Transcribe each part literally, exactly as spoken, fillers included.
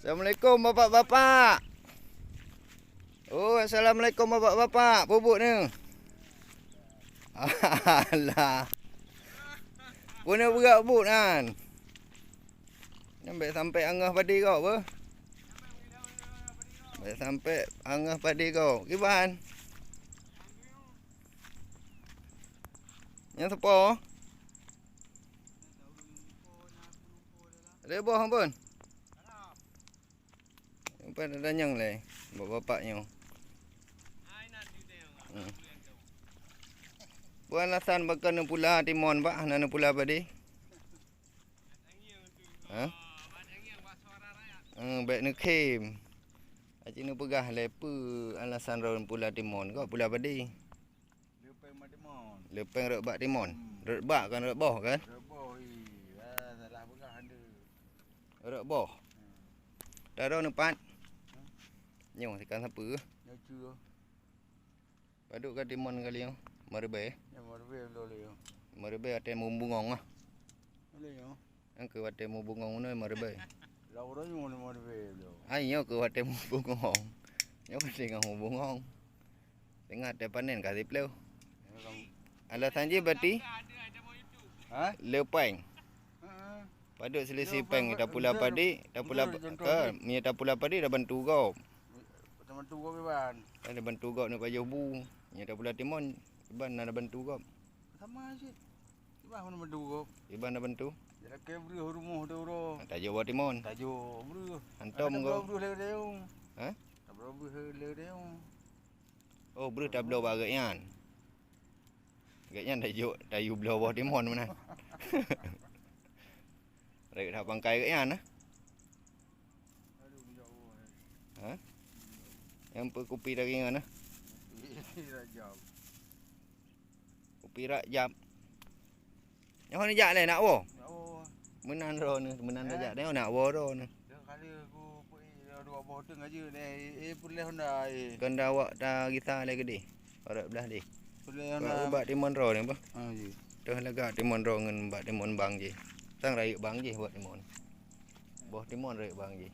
Assalamualaikum, bapak-bapak. Oh, assalamualaikum, bapak-bapak. Peue buet ni? Alah. Peue na beureukat buet nyan? Nyan bèk sampai angah padé gob, beuh. Bèk sampai angah padé gob. Kiban? Nyan sapo? Lhèe boh ampôn. Empat ada nyang lé, bapak-bapak nyoe. Hmm. Peue alasan bak neupula timon, bak hana neupula padé? Ha? Hmm, bèk neukhém. Aci neupeugah lé peue alasan droe neupula timon, kok pula padé? Leupeng bak timon. Leupeng rot bak timon. Hmm. Rot bak kan rot boh kan? Rot boh, ih. Ah, salah peugah anda. Rot boh. Hmm. Taro neupat. Hmm. Nyoe sikan sapeue? Nyoe cue. Padub ka timon kali nyoe. Maribèe. Nyoe maribèe lôn lé nyoe. Maribèe watèe meubungong ah. Lé nyoe. Nyang keu watèe meubungong nyoe maribèe. Lam uroe nyoe maribèe lôn. Ai nyoe keu watèe meubungong. Nyoe watèe ngon meubungong. Teuingat teupanen ka siplôh. Alasan jih berarti? Ha? Leupeng. Heeh. Padub selisih peng, tapula padé, tapula ke, meunyoe tapula padé dah bantu gob. Dah bantu gob iban. Dah bantu gob neupajoh bu. Meunyoe tapula timon, iban na dah bantu gob. Sama cit. Iban mana bantu gob? Iban na bantu. Jadi ke breuh rumoh tu uroe. Tajok bak timon. Tajok breuh. Hantom gob. Breuh le dayung. Ha? Tabloe breuh le dayung. Oh, breuh tabloe bak geuh nyan. Geuh nyan tajok, tayue bloe boh timon meunan. Rayeuk that pangkai geuh nyan, nah. Ha? Nyang peu kupi daging nyan, nah. Kupi rajab. Nyoe neujak lé nak woe? Nak woe. Meunan droeneuh, meunan tajak nyoe nak woe droeneuh. Dah kali aku pergi dua boh teung aja deh, eh, peureulèe honda, eh. Keu honda awak tagisa lé keudeh. Barat blah deh. Peureulèe honda. Bak timon droeneuh bah. Ah, ji. Teuh lagak timon droeneuh ngon bak timon bang jih. Sang rayeuk bang jih bak timon. Boh timon rayeuk bang jih.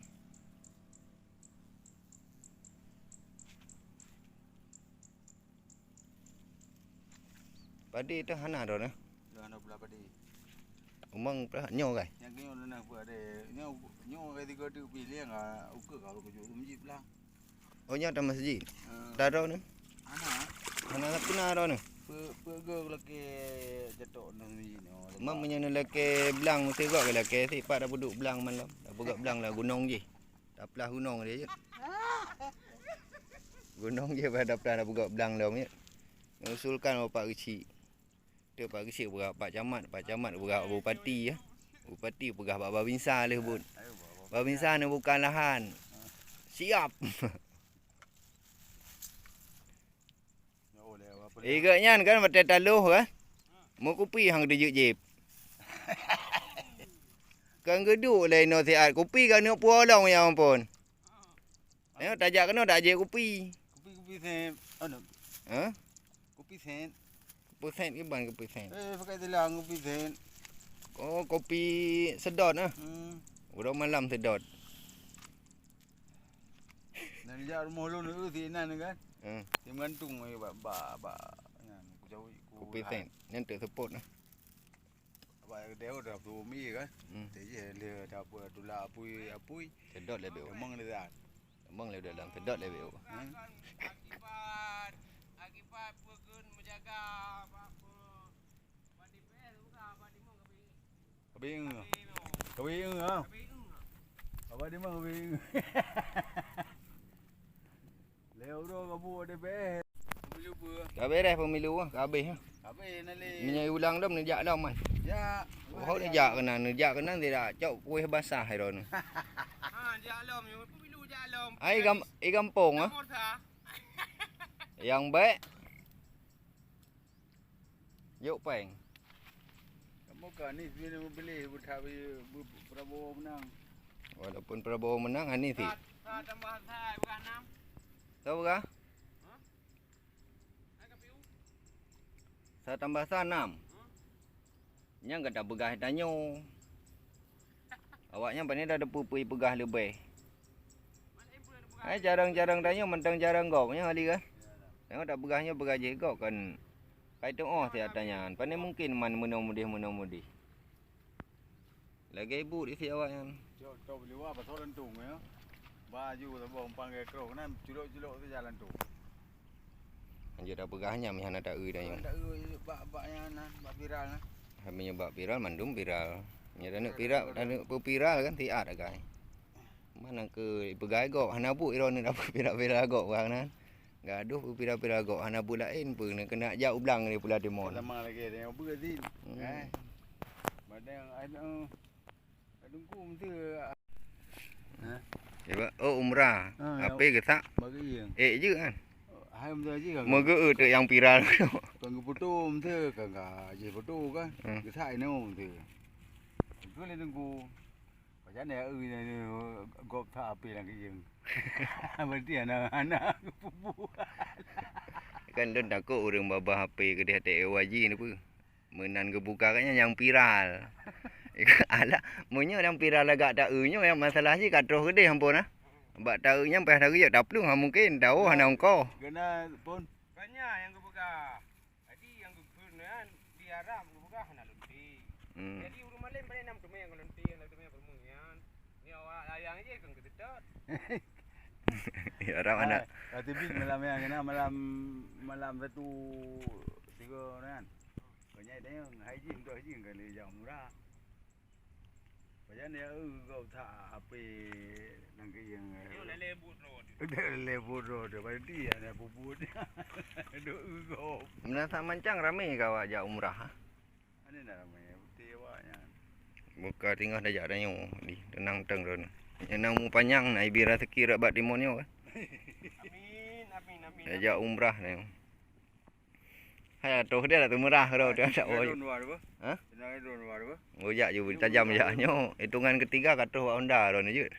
Padé teuh hana droeneuh. Dah hana pula padé. Umang pula nyoe kai. Nyang nyoe na peuadé. Nyoe, nyoe kai tiga tu pih liang ah, ukeue ka kujok masjid pula. Oh, nyoe atas masjid. Eh. Taro ni? Hana. Hana pernah aro ni. Pe, pe ge laki jatok na masjid nyoe. Mam meunyoe lakèe blang mesti gok lakèe sipak dah peuduek blang malam. Dah peugah blang lah gunong jih. Taplah gunong dia je. Gunong je bah taplah dah peugah blang lom je. Neusulkan Bapak Geuchik. Tu Pak Geuchik peugah Pak Camat, Pak Camat peugah Bupati ya. Bupati peugah bak Babinsa leh buet. Babinsa neubuka lahan. Siap. Eh, gobnyan kan watèe taloh kan. Meukupi han geuteujeuk jieb. Kan geuduek lé inoe siat kupi ka neuk puwoe lom ya ampôn. Nyoe tajak keunoe dak jieb kupi. Kupi, kupi sét. Anu. Hah? Kupi sét. Kupi sét kiban kupi sét. Eh, pakai tilang kupi sét. Oh, kopi sedot ah. Hmm. Uroe malam sedot. Nan jak rumoh lôn tu si inan kan. Hmm. Si meugantung mai bak, bak, bak. Nyan, ku jauh, ku Kupi sét. Nyan teuk seupôt nah. Bak dia udah belum iya kan. Hmm. Tadi dia dah apa, tulak apui, apui. Sedot lé beu. Emang dia dah. Emang lé dalam sedot lé beu. Hmm. Akibat, akibat peue kheun meujaga bak, bak D P R bukan bak timong kami. Kawin. Kawin ah. Apa dia mah kawin? Lé uroe kabu ada beh. Ka beres pemilu ah, ka habéh ah. Habéh na lé. Meunyoe ulang dom neujak lom kan. Ya. Oh, neujak keunan, neujak keunan tidak cok kueh basah hai droeneuh. Ha, jak lom, pemilu jak lom. Ai gam, i gampông ah. Nomor sa. Yang baik. Yuk peng. Kamu ka Anies bila membeli buat Prabowo menang. Walaupun Prabowo menang, Anies sih. Sa, sa tambah sa, bukan enam. Tahu kah? Hah? Sa tambah sa enam. Hah? Nyang gata peugah tanyoe. Awaknyan pane dah teupeu peugah leubeh. Hai carông-carông tanyoe mantong carông gob nyoe hali kan. Tanyoe tapeugah nyoe peugah jih gob kan. Kai tuoh siat tanyan. Pane mungkin man meunoe mudeh meunoe mudeh. Lagèe ibu di si awak nyan. Cok, cok, liwa pasal lantong ya. Baju saboh umpang ke kro nan culok-culok tu jalan tu. Anjur dah peugah nyam hana taeu dah nyoe. Taeu bak bak nyan nah, bak viral nah. Hai meunyoe bak viral mandum viral. Nyoe dah neuk viral, dah neuk viral kan siat agai. Mana ke peugah gob hana buet droeneuh dah viral-viral gob kan. Gadoh pira-pira gob hana peue laén peue, keuneuk jak u blang di Pulo Timon. Sama lagèe tanyoe beue zin. Hmm. Eh. Padang anu, Teungku meuteue. Ha? Iba, oh, umrah. Ha, ya. Ape geusak? Bagi iya. Eh, je kan? Hai meuteue je kan? Meugeue teuk nyang viral. Kan geufoto meuteue, kan ka jih foto kan. Hmm. Geusak inoe meuteue. Teungku lé Teungku. Pajan ya, eu, gob that api lam keuieng. Berarti hana, hana geupubuet. Kan lôn takot ureueng babah H P keudeh até A Y G ni peue. Meunan geubuka kan nyang viral. Alah, meunyoe nyang viral lagak taeu nyoe nyang masalah jih ka troh keudeh amphon ah. Bak taeu nyang payah tageujok taplueng ha mungken, tawoe hana ongkoh. Kena pun. Banyak nyang geubuka. Jadi nyang geupeue nyan di Arab geupeugah hana lonte. Hmm. Jadi ureueng malem paléng na meuteumé nyang lonte, nyang lonte nyang peurumoh nyan. Ni awak layang je keu geuteutôt. Di Arab hana. Ah, tapi malam nyan kena malam, malam satu tiga nyan. Banyak tanya, hai jin tu hai jin kali jak murah. Pajan ya, eu, gob that H P nang keuieng. Yo, lalé buet droe tu. Lalé buet droe tu, berarti hana pubuet. Dok eu gob. Meunasah mancang ramé ka awak jak umrah, ha? Ane na ramé, beutôi awak nyan. Buka tingah dah jak tanyoe, di tenang teng droe. Nyan nang mupanyang na ibi raseuki rot bak timon nyoe kan. Amin, amin, amin. Dah jak umrah tanyoe. Hai, troh dia dah teumeurah droe tu, tak boleh. Drone luar apa? Ha? Kena drone luar apa? Ngujak je tajam jak nyoe. Hitungan ketiga ka troh bak Honda droe ni je.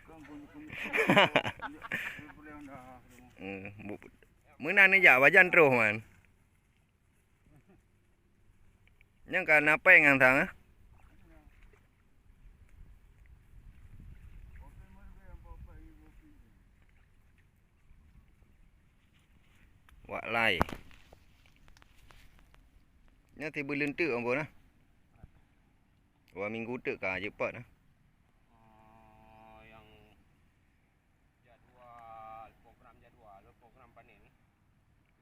Hmm, bu-, meunan ni jak, pajan troh man. Nyang ka na pèng nyan sang, eh? Wak lai. Nyan sibuleuen teuk amphon nah. Dua minggu teuk ka jeuet pot nah. Oh, nyang jadwal, program jadwal, program panen.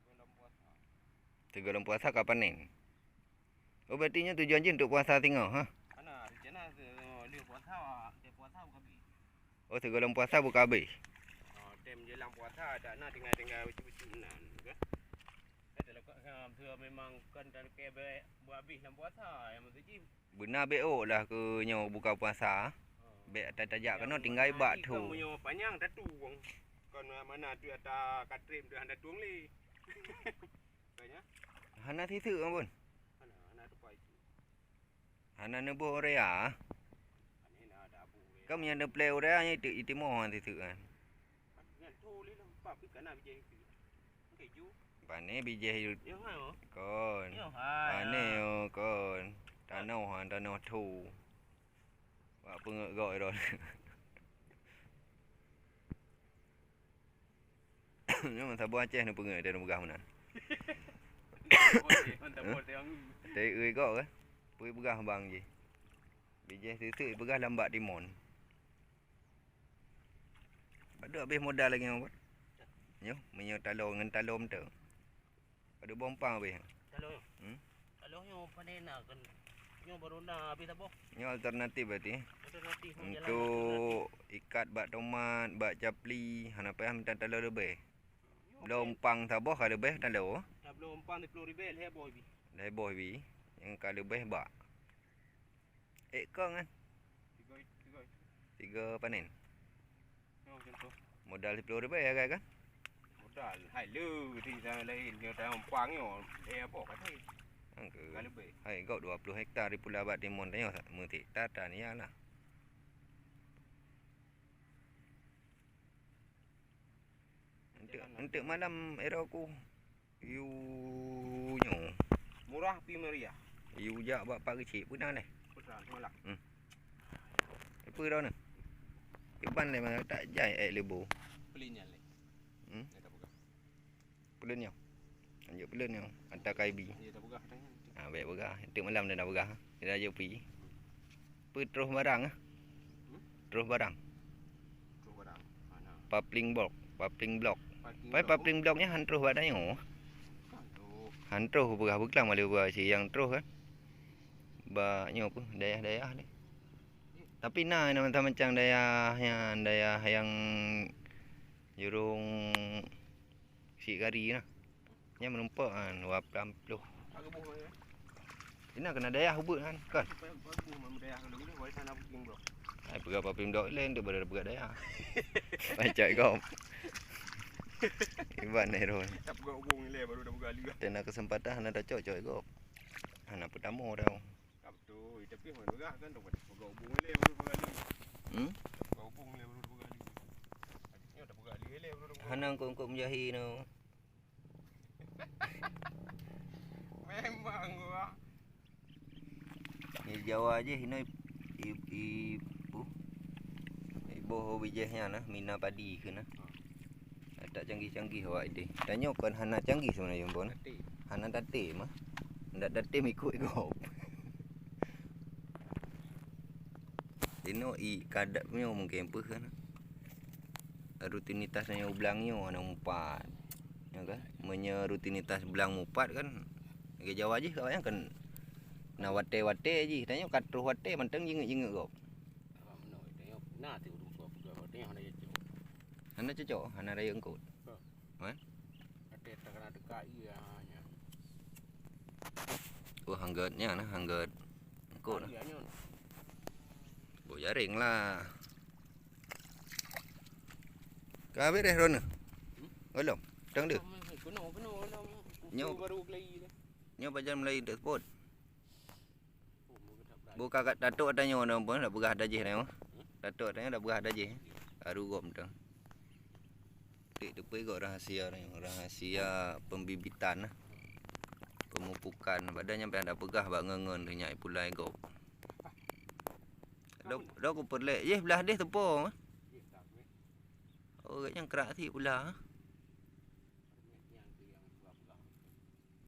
Sigoe lom puasa. Sigoe lom puasa ka panen. Oh, berarti nyoe tujuan jih untuk puasa singoh, ha? Hana, rencana se-, lheueh puasa, lheueh puasa buka bih. Oh, sigoe lom puasa buka bih. Oh, tem jelang puasa, dak na tinggai-tinggai ucup-ucup meunan, ke? Kan dalam ka-, ha, memang kan dalam ke be-, buka bih lam puasa, nyang maksud jih. Beuna bèk ôk lah keu nyoe buka puasa. Bèk ta-, tajak keunoe tinggai bak tho. Meunyoe panyang tatueng. Kon mana tu ata katrem tu hana tueng lé. Makanya. Hana siseuk pun. Hana, hana tupai tu. Hana neuboh urea. Hana ada abu urea. Kam nyang neuplè urea nyan itu itimoh siseuk kan. Nyan tho lé lah, empat pih kana bijéh itu. Keju. Pane bijéh yut. Yo hai oh. Kon. Yo hai. Pane oh kon. Tanoh han tanoh tho. Wak peungeut gok ron. Nyoe saboh Aceh ni peungeut dia peugah meunan. Mantap, mantap. Teu gok ke? Pui peugah bang jih. Bijéh siseuk peugah lam bak timon. Padub habéh modal lagèe nyoe, Bot? Nyoe, meunyoe taloe ngon taloe mantong. Padub bompang habéh. Taloe nyoe? Hmm? Taloe nyoe pane na kan. Nyoe baru na habéh saboh. Nyoe alternatif berarti. Alternatif, nyoe jalan alternatif. Untuk ikat bak tomat, bak capli, hana payah mita taloe leubeh. Nyoe bloe oke. Umpang saboh ka leubeh taloe. Dah bloe ompang di ploh ribèe lhèe boh bi. Lhèe boh bi. Nyang ka leubeh bak. Ék kong kan? Tiga, tiga. Tiga panen. Oh, contoh. Modal sepuluh ribu ya, kan? Modal. Hai le, di sana lain. Nyoe tayong pang nyoe. Eh, apa kata? Angka. Kan lebih. Hai, gok dua puluh hektar di Pulau Bak Timon tayong sak meutik. Tatan ya lah. Enteuk, enteuk malam era ku. Yue nyoe. Murah pi meriah. Yue jak bak Pak Keuchik peue na lé? Peue na semalam? Hmm. Peue dah na? Iban lé mana tak jai ék leubô. Beli nyan lé. Hmm? Peuleueh nyoe. Lanjut peuleueh nyoe. Ata kaibi. Ya, dah peugah dah nyan. Ha, bèk peugah. Teuk malam dah, dah peugah. Dia dah jeuet pi. Peu troh barang ah? Hmm? Troh barang. Troh barang. Mana? Papling blok, papling blok. Papling Pai blok. Papling blok nyan han troh bak tanyoe. Kan tu. Han troh peugah beuklam ada peugah si nyang troh kan. Bak nyoe pun dayah-dayah ni. Tapi na, na macam-macam dayah nyan, dayah nyang jurong Sik Gari nah. Nyan meureumpok kan, dua ploh. Ina keunan dayah ubeut kan, kan? Ai peugah papling blok ilèe, untuk baru peugah dayah. Pacak gop. Iban ero. Tena kesempatan hana tacok, cok gop. Hana peutamo tau. Ka beutôi, tapi hana peugah kan, tak peugah hubung ilèe baru peugah lé. Hmm? Tak peugah hubung ilèe baru peugah lé. Nyoe tak peugah lé ilèe baru peugah. Hana eungkôt-eungkôt meujahi nyoe. Memang gua. Di Jawa jih inoe i, i, pu, iboh bijéh nyan nah, mina padi keuh nah. Tak canggih-canggih awak idéh. Tanyoe kon hana canggih sebenarnya, Bon. Taté. Hana taté mah. Ndak taté mikot gop. Inoe i kadak nyoe mungkin peue kan. Rutinitas nyoe blang nyoe hana mupat. Ya kan? Meunyoe rutinitas blang mupat kan, lagèe Jawa jih awaknyan kan na watèe-watèe jih. Tanyoe ka troh watèe mantong jingeuk-jingeuk gop. Na ti ureueng tua peugah, watèe hana cocok. Hana cocok, hana rayeuk eungkôt. Hah? Watèe takana teuka ié, ha, nyan. Oh, hanggeut nyan nah, hanggeut eungkôt nah. Ié nyan. Oh, jaréng lah. Ka beureh droeneuh? Hmm? Golom. Tang deuh. Keunoe, keunoe, keunoe. Nyoe. Usu baru keulayi dah. Nyoe pajan mulai teupot. Buka kat tatok ata nyoe dah pun, dak peugah ata jih dah. Tatok ata nyoe dak peugah ata jih. Baru gop mantong. Tik teupeu gop rahasia nyoe, rahasia pembibitan nah. Pemupukan. Padahai nyan pih dak peugah bak ngon-ngon tu nyak pulai gop. Dak, dak ku peureulèe. Yeh blah deh teupong. Oh, gét nyang krak ti pula.